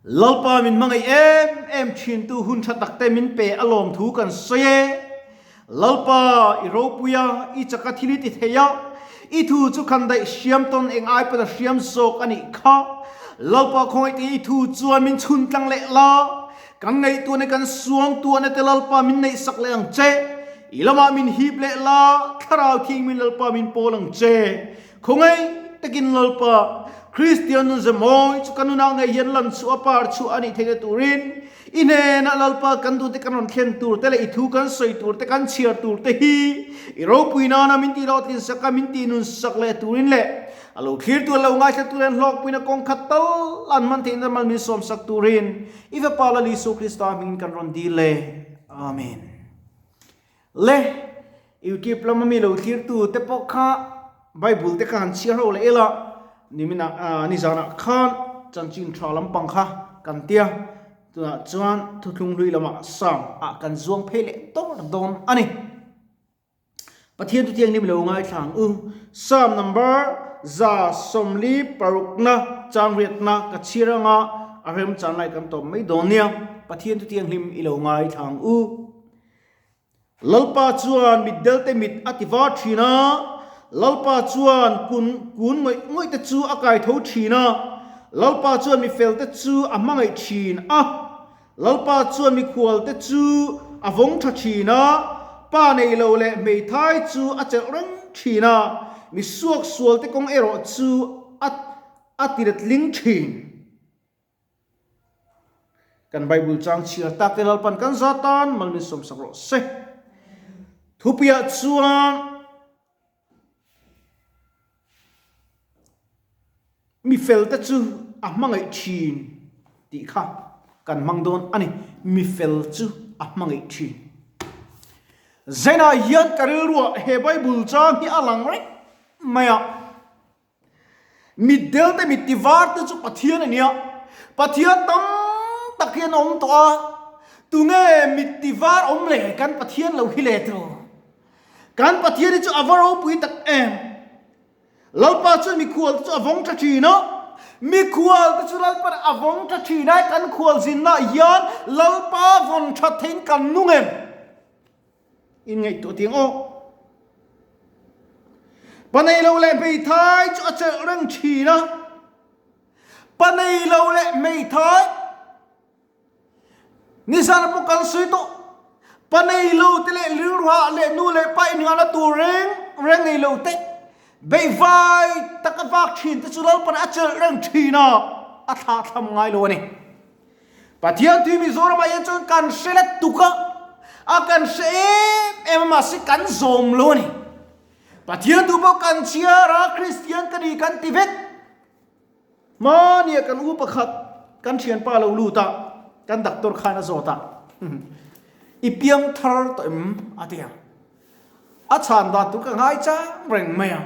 Lalpa min hmangaih em em thintu hun tha takte min pe a lawmthu kan sawi e. Lalpa, i ropui a, i chaka thil i ti thei a, i thu chu khan daih hriam tawn eng ai pawn a hriam zawk a nih kha. Lalpa khawngaih te i thu chuan min chhun tlang leh la, kan ngaihtuahna kan suangtuahna te Lalpa min neih sak leh ang che. I lamah min hip leh la, Thlarau Thianghlim Lalpa min pawl ang che. Khawngaih takin Lalpa, Kristian nun ze mawi chu ka nunah ngei hian lan chhuah a par chhuah a nih theihna turin i hnenah Lalpa kan duhte kan rawn thlen tur te leh i thu kan sawi tur te kan chhiar tur te hi i ropui nana min tih hlawhtlin sak a min tih nun sak leh turin leh a lo thlir tur lo ngaithla tur hian hlawkpuina kawng khat tal an hman theihna mal min sawm sak turin i Fapa Lal Isua Krista hmingin kan rawn dil e. Amen. Le, YouTube lama mi lo thlirtu te pawh kha Bible te kha han chhiar ho leh ila, niminah nizanah khan chanchin tha lampang kha kan tia, tunah chuan thuthlung hlui lamah Psalm ah kan zuang phei leh dawr dawn a ni. Pathian chu thianghlim lo ngaithla ang u. Psalm number 146na changriatna ka chhiar anga a remchan lai kan tawp mai dawn nia. Pathian chu thianghlim i lo ngaithla ang u. Lalpa chuan mitdelte mit a ti var thin a, Lalpa chuan kun kun ngawih ngawih te chu a kai tho thin a, Lalpa chuan mifelte chu a hmangaih thin a, Lalpa chuan mikhualte chu a vawng tha thin a, pa nei lo leh hmeithai chu a chelh reng thin a, mi suaksualte kawng erawh chu a a tiletling thin. Kan Bible chang chhiar tak te Lalpan kan za tan mal min sawmsak rawh se. Thupuiah chuan mi fel te chu a hmangaih thin tih kha kan hmang dawn a ni. Mi fel chu a hmangaih thin. Zainah hian ka rilruah he Bible chang hi a lang reng mai a. Mitdel te mit tivar te chu Pathian a nia. Pathian tam tak hi an awm tawh a, tunge mit tivar awm le kan Pathian lo hi le tiraw? Kan Pathian hi chu a va ropui tak em? Lalpa chuan mikhual te chu a vawng tha thin a, mikhual te chu Lalpa'n a vawng tha thin a, kan khual zinnaah hian Lalpa vawn that theiin kan nung em? Inngaihtuah tiang aw. Pa nei lo leh hmeithai chu a chelh reng thin a. Pa nei lo leh hmeithai nizan pawh kan sawi tawh. Pa nei lo te leh rilruah leh nu leh pa inngahna tur reng reng nei lo te beihvai taka vak thin te chu Lalpan a chelh reng thin a, a thlahthlam ngai lo a ni. Pathian tui Mizoramah hian chuan kan hre let tuk a, a kan hre em em a mahse kan zawm lo a ni. Pathian duh pawh kan chhiar a, Kristian ka ni kan ti vek. Hmania kan u pakhat kan thianpa lo lut a, kan doctor khan a zawt a, I piang thar tawh em? a ti a. A chhan dan tur ka ngai chang reng mai a.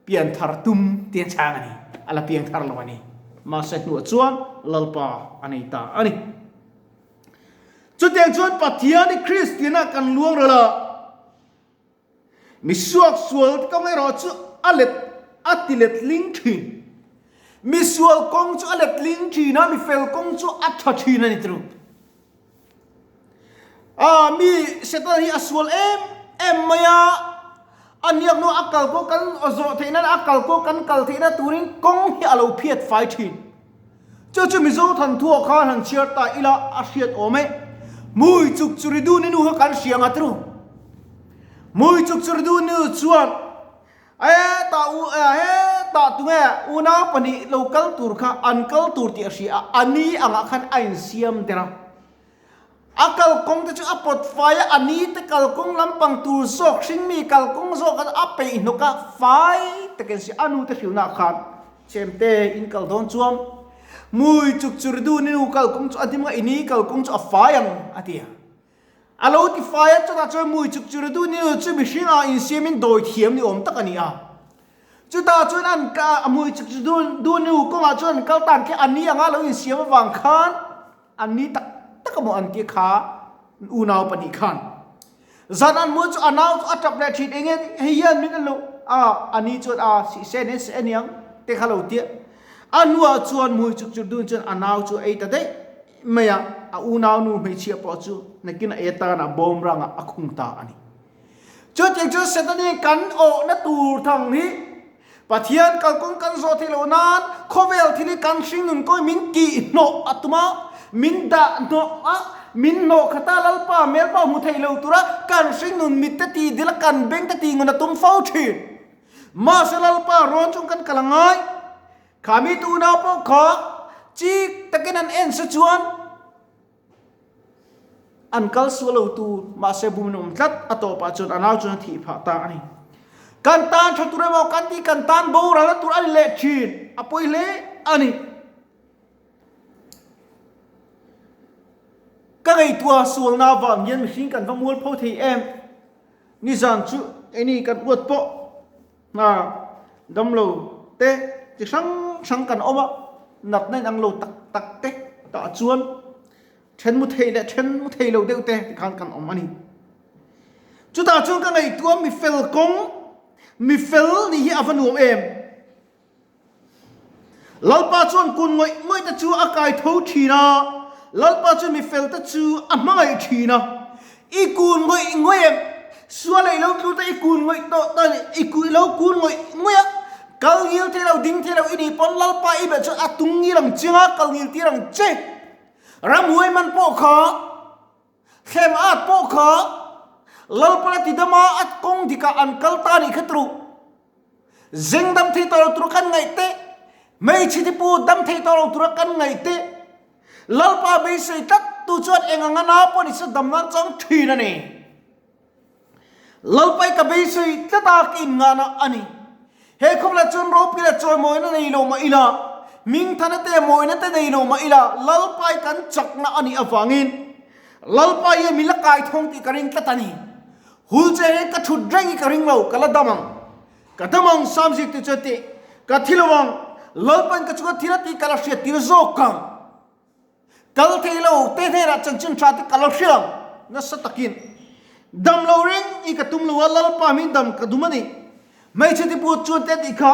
Pian thar tum tih a chhang a ni, a la piang thar lo a ni. Mahse hnuah chuan Lalpa a nei ta a ni. Chutiang chuan Pathian hi Kristianah kan luang ral a, mi suaksual kawng erawh chu a let a ti letling thin. Mi sual kawng chu a letling thin a, mi fel kawng chu a tha thin a ni tru. A mi Satan hi a sual em em mai a, a hniak hnu a kal pawh kan zawh theih nan a kal pawh kan kal theihna turin kawng hi a lo phiat fai thin. Chu chu Mizo thanthuah khan han chhiar ta ila a hriat awm e. Hmui chuk churi dun i nu kha kan hria ngat ru. Hmui chuk churi dun i nu chuan E ta u he ta tunge unau pahnih lo kal tur kha an kal tur tih a hria a, a ni angah khan a insiam der a. A kalkawng te chu a pawt fai a, a ni te kalkawng lampang tur zawk hringmi kalkawng zawk kha a peih hnawk a, fai takin si a nu te hrilhnaah khan chemte in kal dawn chuan mui chuk chur dun i nu kalkawng chu a hnim a, i ni kalkawng chu a fai ang a ti a. A lo ti fai a, chutah chuan mui chuk chu ridu ni chu mihring ah insiamin dawi thiam ni awm tak a ni a. Chutah chuan an ka a mui chuk chu du ni kawngah chuan an kal tan khi a ni anga lo insiam avang khan an ni tak tak a maw an ti kha unau pahnih khan. Zan an mu chu a nau chu a tap leh thin eng nge hei hian min a lo a, a ni chuan a sih se nen se aniang te kha lo tia. A hnuah chuan mui chuk chuk dun chuan a nau chu a ei ta daih mai a, a unaunu hmeichhia pawh chu nakin a ei atana bawmrangah a khung ta a ni. Chutiang chu Setani kan awhna tur thang hi Pathian kalkawng kan zawh theih loh nan khawvel thil hi kan hringnun kawi min kihhnawh a tum a, min dahhnawh a, min hnawh khat a, Lalpa hmelpa hmu thei lo tura kan hringnun mit te tih dil a, kan beng te tih ngun a tum fo thin. Mahse Lalpa rawn chung kan kal a ngai. Kha mi tunau pawh kha chik takin an en se chuan An kal sual lo tu, mahse bum in awm tlat, a tawpah chuan a nau chuan a thih phah ta a ni. Kan tan tha tur emaw kan tih kan tan boralna tur a ni leh thin, a pawi hle a ni. Ka ngaihtuah sualna avang hian mihring kan va mualpho thei em? Nizan chu keini kan uat pawh hna damlo te chi hrang hrang kan awm a, natna inang lo tak tak te tah chuan then mu thei leh then mu thei lo deuh te tikhan kan awm a ni. Chutah chuan ka ngaihtuah mi fel kawng, mi fel nih hi a va nuam em? Lalpa chuan kun ngawih ngawih te chu a kai tho thin a, Lalpa chuan mi fel te chu a hmangaih thin a. I kun ngawih ngawih em? Sual leh i lo tlu te i kun ngawih tawh ta i lo kun ngawih ngawih a, kal ngil thei lo ding thei lo i nih pawn Lalpa i belh chuan a tung ngil ang che nga, kal ngil tir ang che. Ramhuai man pawh kha, thlem at pawh kha Lalpa la ti dam a, a kawng dikah an kal ta nih kha turu. Zeng dam thei tawh lo tura kan ngaih te, hmeichhe te pu dam thei tawh lo tura kan ngaih te, Lalpa beisei tlat tu chuan eng anga na pawh ni se dam nan chang thin a ni. Lalpa i ka beisei tlat a ka inngahna a ni. He khawpla chuan ropui leh chawimawina nei lo mah ila, hmingthana te mawina te nei lo mah ila, Lalpa i kan chakna a nih avangin Lalpa hian min la kai thawng tih ka ring tlat a ni. Hul che hi ka thut reng i ka ring lo, ka la dam ang. Ka dam ang Samzik ti chuan tih ka thi lo ang, Lalpan ka chunga thil a tih ka la hriat tir zawk ang. Kal thei lo te hnenah chanchin tha te ka la hria ang nasa takin. Dam lo reng i ka tum lo a, Lalpa min dam ka dum a ni. Hmeichhe tiput chuan te tih kha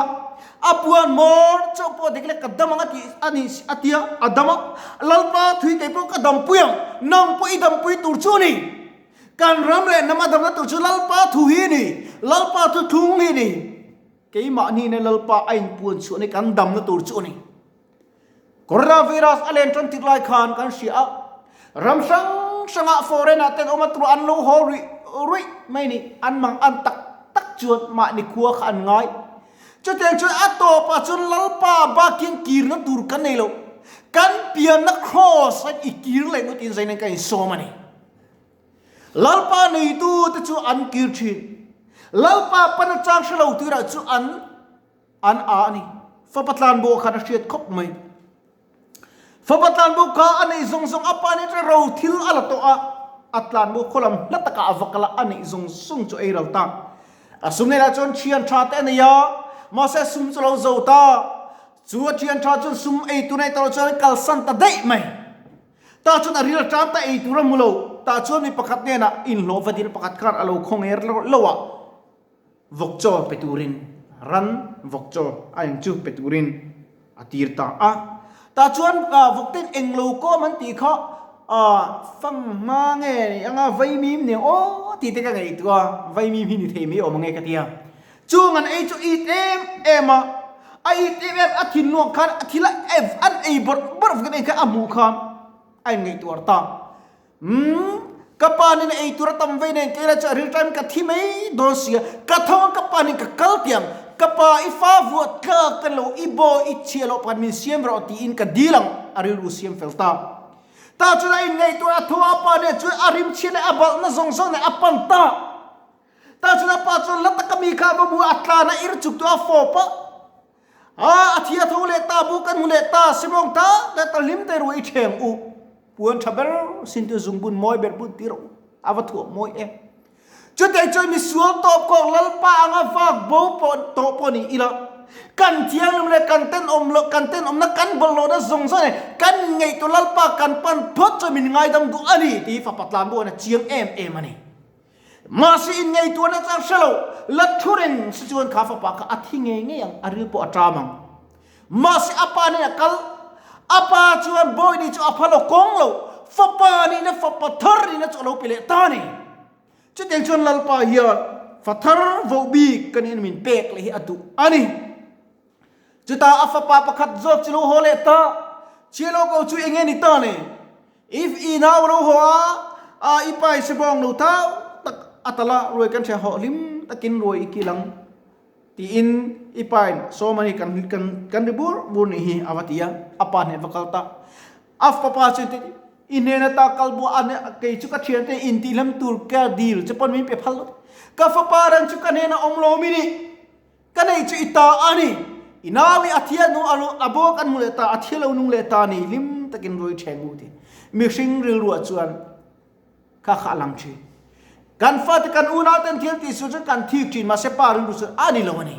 a puan mawr chauh pawh dik leh ka dam ang a tih a ni a tia a dam a, Lalpa thui kei pawh ka dampui ang, nang pawh i dampui tur chu a ni. Kan ram leh hnam a damna tur chu Lalpa thu hi a ni, Lalpa thu thlung hi a ni. Keimahni nen Lalpa a inpuan chhuah ni kan damna tur chu a ni. Coronavirus a len tan tik lai khan kan hria a, ram hrang hrangah foreign ah ten awm a tur an lo haw ruih ruih mai ni, an mang an tak tak chuan mahni khua kha an ngai. Chutiang chuan a tawpah chuan Lalpa bakin kirna tur kan nei lo, kan pianna cross a i kir leh ngawtin zainen kan insawm a ni. Lalpa neitu te chu an kir thin. Lalpa pan atang hre lo tirah chu an an a a ni. Fapa tlanbo khan a hriat khawp mai. Fapa tlanbo kha a neih zawng zawng a pa nen chuan ro thil a la tawh a, a tlanbo khaw lam hla takah a va kal a, a neih zawng zawng chu a ei ral ta. A sum neihah chuan thian tha te a nei a, mahse sum chu a lo zo ta. Chu a thian tha chuan sum ei tur nei tawh lo chuan a kalsan ta daih mai. Tah chuan a ril tan ta ei tur a hmu lo. Tah chuan mi pakhat hnenah inhlawh va dil pakhat khan a lo khaw-nger lo a, vawk chaw pe turin ran vawk chaw a eng chu pe turin a tir ta a. Tah chuan vawk ten eng lo kawm an tih kha fang hma nge ni anga vaimim nen aw tih te ka ngaihtuah a, vaimim hi ni thei mai awm ang e ka ti a. Chung an ei chu it em em a, a it em em a thinluang khan a thil a ev an ei bawrh bawrh vek an ei kha a hmuh khan a inngaihtuar ta. Umm, ka pa nen ei tur a tam vei nen kei la chu a ril time ka thi mai dawn sia, ka tho ang ka pa nen ka kal tiang, ka pa i fa vuah tlak ka lo i baw i chhia loh pakhat min siam rawh tiin ka dil ang a rilru siam fel ta. Tah chuan a inngaihtuar a tho a pa nen chuan a rimchhia leh a balhna zawng zawng nen a pan ta. Tah chuan a pa chuan la taka mi kha a va hmu a, a tlan a ir chuk tu a fawp a, A, a thi a tho leh ta, bu kan hmu leh ta, Simawng ta leh ta hlim te ruah i theng u, puan tha ber sin tu zungbun mawi ber bun tir u, a va thuah mawi em. Chutiang chuan misual tawp kawk Lalpa anga vak bo pawh tawh pawh ni ila, kan thianghlim leh kan tenawm loh, kan tenawmna kan bawlhhlawhna zawng zawng nen kan ngaihtuah Lalpa kan pan phawt chuan min ngaidam duh a ni tih hi fapa tlanbo an a chiang em em a ni. Mahse in ngaihtuahna chu a hre lo, la thu reng si chuan kha fapa kha a thi ngei ngei ang, a ril pawh a ṭam ang. Mahse a pa nen a kal. A pa chuan bawi nih chu a phal aw kawng lo, fapa nihna fapa thar nihna chu a lo pe leh ta a ni. Chutiang chuan Lalpa hian fa thar voh bik ka nih min pek leh hi a duh a ni. Chutah a fapa pakhat zawk chu lo haw leh ta, Chialo ko chu enge ni ta le? If i nau lo haw a, a i pa i se bawng lo thau tak a tala ruai kan hria hawh hlim takin ruai i kil ang tiin i pa in sawm a ni kan kan kan ri bur bur nih hi a va ti a, a pa hneh va kal ta. A fapa chuan ti i hnen ata kal buah a ne kei chu ka thiante intihlam tur ka dil che pawn min pe phal lo. Ka fapa rang chu ka hnenah awm lo mi nih. Ka nei chu i ta a ni. I nau i a thia nu a a bawk an hmu leh ta, a thia lo nung leh ta ni, hlim takin rui ṭheng u ti. Mihring rilruah chuan kha kha a lang ṭhin. Kan fate kan unau ten thil tih suh chuan kan thik ṭhin, mahse pa rilru chuan a ni lo a ni.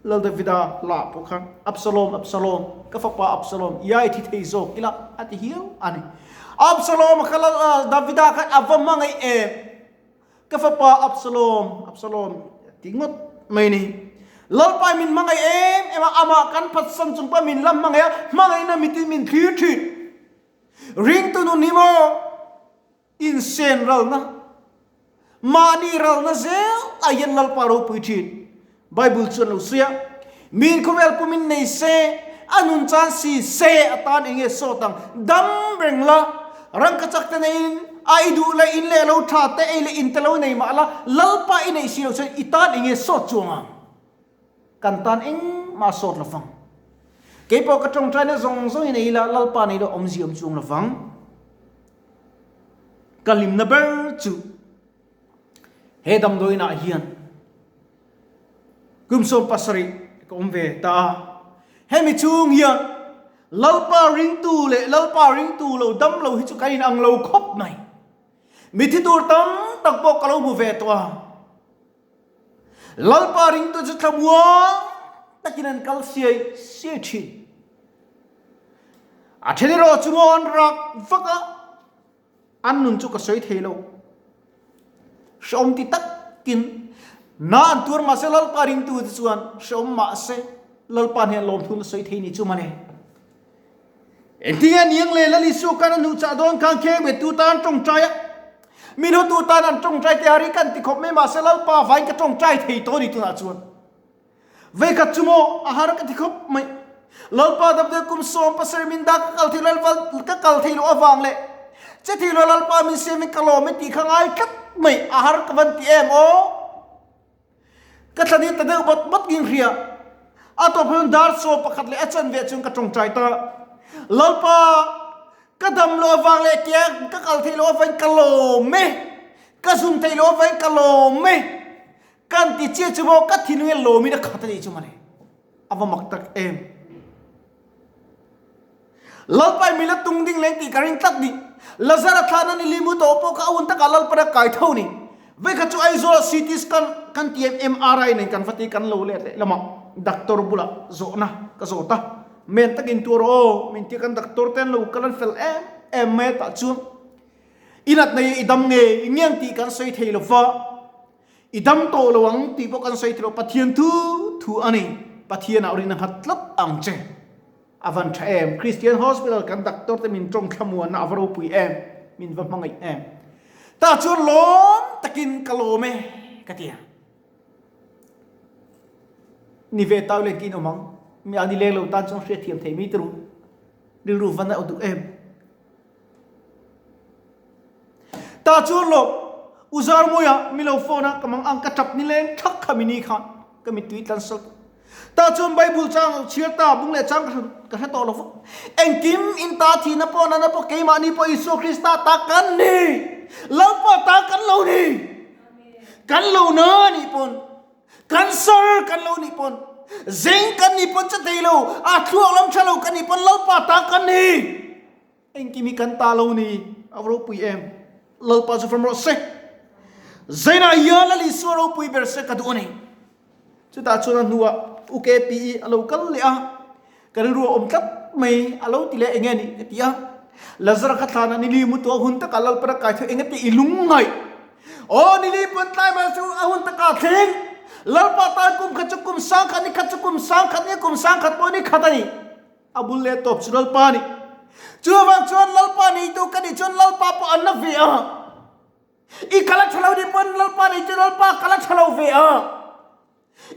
Lal Davida hla pawh khan Absalom, Absalom, ka fapa Absalom, iai thi thei zawk ila a ti hiau a ni. Absalom kha Lal Davida khan a va hmangaih em? Ka fapa Absalom, Absalom ti ngawt mai ni. Lalpa min hmangaih em em a, amah kan phatsan chung pawh min la hmangaih a, hmangaihna mitin min thlir thin. Ringtu nun hi maw insen ralna, mahni ralna zel ah hian Lalpa ropui thin. Bible chuan lo sawi a, Min khawvel pumin nei se, a nun chan si se atan eng nge sawt ang, dam reng la, rangka chak te neiin a i duh leh in leh lo tha te ei leh in te lo nei mah la, Lalpa i neih si lo chuan i tan eng nge sawt chuang ang? Kan tan engmah sawt lo vang. Keipawh ka tawngtaina zawng zawng i nei ila, Lalpa nei lo awmzia awm chuang lo vang. Ka hlimna ber chu he damdawiinah hian Kum 70 ka awm ve ta a. Hemi chung hian Lalpa ringtu leh Lalpa ringtu lo dam lo hi chu kan inang lo khawp mai. Mithi tur tam tak pawh ka lo hmu ve tawh a. Lalpa ringtu chu thlamuang takin an kal siai siai thin. A then erawh chu maw an rak vak a. An nun chu ka sawi thei lo. Hrehawm ti takin na an tuar mahse Lalpa ringtu te chuan hrehawm mahse Lalpa hnen lawmthu na sawi thei ni chu mawle. Engtinge niang le Lal Isua khan a hnuh chah dawn khan kheng ve tu tan tawngtai a, min hawtu tan an tawngtai te hari kan ti khawp mai mahse Lalpa vain ka tawngtai thei tawh ni tunah chuan. Veikhat chu maw a har ka ti khawp mai. Lalpa Davida kum 70 min dah ka kal thei lo ka kal thei loh avang leh che thei lo Lalpa min siam in ka lawm e tih kha ngai tlat mai a har ka van ti em aw. Ka thlan hi ta deuh bawt bawt ngin hria. A tawp hian dar 11 leh a chan ve chuan ka tawngtai ta. Lalpa ka dam loh avang leh ke ka kal thei loh avangin ka lawm e. Ka zum thei loh avangin ka lawm e. Kan ti chiah chu maw ka thinlung hian lawmin a khat a nih chu mawle. A va mak tak em. Lalpa mi la tung ding leng tih ka ring tlat ni. Lazara thlan a ni limu tawh pawh kha a hun takah Lalpan a kai tho ni. Vekhat chu Aizawl ah CT scan kan ti em MRI nen kan va ti kan lo let leh lamah doctor bulah zawhna ka zawt a. Men takin tuar aw min tia kan doctor te an lo kal an fel em em mai a tah chuan i natna hi i dam nge i ngiang tih kan sawi thei lova. I dam tawh lo ang tih pawh kan sawi thei lo, Pathian thu thu a ni. Pathian ah rin a nghat tlat ang che. A van tha em? Christian Hospital kan doctor te min tawng thlamuanna a va ropui em? Min va hmangaih em? Tah chuan lawm takin ka lawm e ka ti a. Ni ve tau leh tiin awm ang. Mi a ni leng lo tan chuan hriatthiam thei mi turu rilru van a duh em? Ta chuan lo u Zarmuia mi lo phone a ka mang ang ka tap ni leng thak kha mi ni khan ka mittui tlan sawt. Ta chuan Bible chang lo chhiar ta bung leh chang ka hre tawh lo va. Engkim in ta thihna pawh nana pawh keimahni pawh Isua Krista ta kan ni. Lalpa ta kan lo ni. Kan lo na nih pawn kan sar kan lo nih pawn zeng kan nih pawn che thei lo a thluak lam tha lo kan nih pawn Lalpa ta kan ni. Engkim hi kan ta lo ni, a va ropui em? Lalpa chu fam rawh se. Zainah hian Lal Isua ropui ber se ka duh a ni. Chutah chuan a hnuah UKPE a lo kal leh a, ka rilru a awm tlat mai, a lo ti leh eng nge ni ka ti a. Lazara kha thlanah nili mu tuah hun takah Lalpa kai thu eng nge tih i lung ngaih. Aw nili pawn tlai mai chu a hun takah thleng. Lalpa tan kum khat chu kum sangkhat ni khat chu kum sangkhat ni kum sangkhat pawh ni khat a ni. A bul leh tawp chu Lalpa a ni. Chuvang chuan Lalpa neitu ka nih chuan Lalpa pawh an la ve a. I kal a tha lo nih pawn Lalpa nei chu Lalpa kal a tha lo ve a.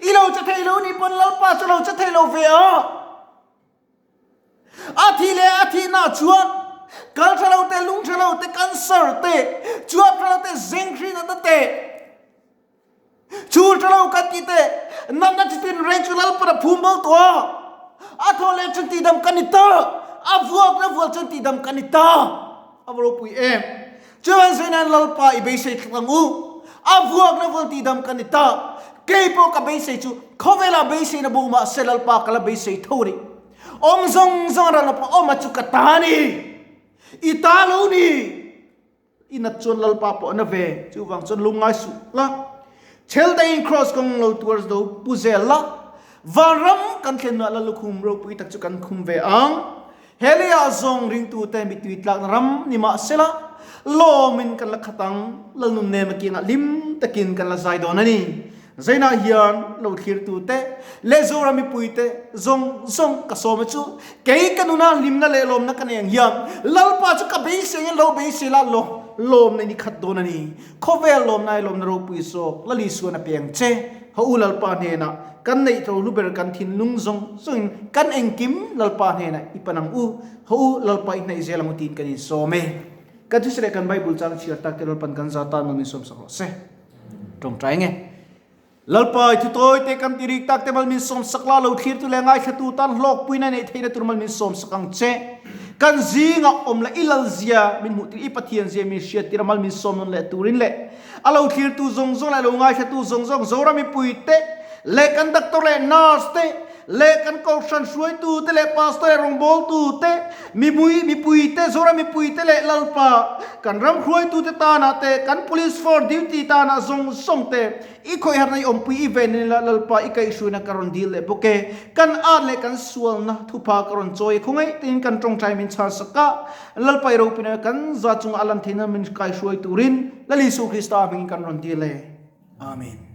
I lo che thei lo nih pawn Lalpa chu lo che thei lo ve a. A thi leh a thihna chuan kal tha lo te, lung tha lo te, cancer te, chuap tha lo te, zeng hri natna te, chul tha lo kan tih te, natna chi tin reng chu Lalpan a phum bo tawh a. A thaw leh chuan tihdam kan ni ta. A vuak la vual chuan tihdam kan ni ta. A va ropui em! Chuan Zainan Lalpa i beisei tlat ang u. A vuak la vual tihdam kan ni ta. Kei pawh ka beisei chu khawvelah beiseina bo mahse Lalpa ka la beisei tho a ni. Awm zawng zawng ral pawh awma chu ka ta a ni. I ta lo ni. I nat chuan Lalpa pawh a na ve. Chuvang chuan lungngai suh la. Chhel daiin Kraws kawng lo tuar zo pu zel la. Vanram kan thlen hnuah Lallukhum ropui tak chu kan khum ve ang. He leiah zawng ringtute mittui tlakna ram ni mah sela, lawmin kan la khat ang, Lalnun nem a kiangah hlim takin kan la zai dawn a ni. Zainah hian lo thlirtute leh Zoram mipuite zawng zawng ka sawm a chu, kei ka nuna hlimna leh lawmna ka nei ang hian Lalpa chu ka beisei in lo beisei la, lawmna in i khat dawn a ni. Khawvel lawmna ai lawmna ropui zawk Lali suan a peng che. Haw u Lalpa hnenah kan neih tho hlu ber kan thinlung zawng zawngin kan engkim Lalpa hnenah i pan ang u. Haw u Lalpa i hnaih zel ang u tiin kan insawm e. Kan thuseh leh kan Bible chang chhiar tak te Lalpan kan za tan lo min sawmsak rawh se. Tawngtai nge. Lalpa i thutawi te kan ti rik tak te mal min sawmsak la lo thlirtu leh ngaithlatu tan hlawkpuina neih theihna tur mal min sawmsak ang che. Kan zingah awm la i lal zia min hmuh tir i Pathian zia min hriat tir a mal min sawm nawn leh turin leh a lo thlirtu zawng zawng leh a lo ngaithlatu zawng zawng Zoram mipui te leh kan doctor leh nurse te leh kan kohhran hruaitu te leh pastor leh rawngbawltu te, mimui mipui te, Zoram mipui te leh Lalpa kan ram hruaitu te tanah te, kan police force duty tanah zawng zawng te i khawihharna i awmpui i ven in la Lalpa i kaihhruaina ka rawn dil leh bawk e. Kan at leh kan sualna thupha ka rawn chawi e khawngaih tein kan tawngtai min chhan sak a, Lalpa i ropuina kan za chunga a lan theihna min kaihruai turin Lal Isu Krista hmingin kan rawn dil e. Amen.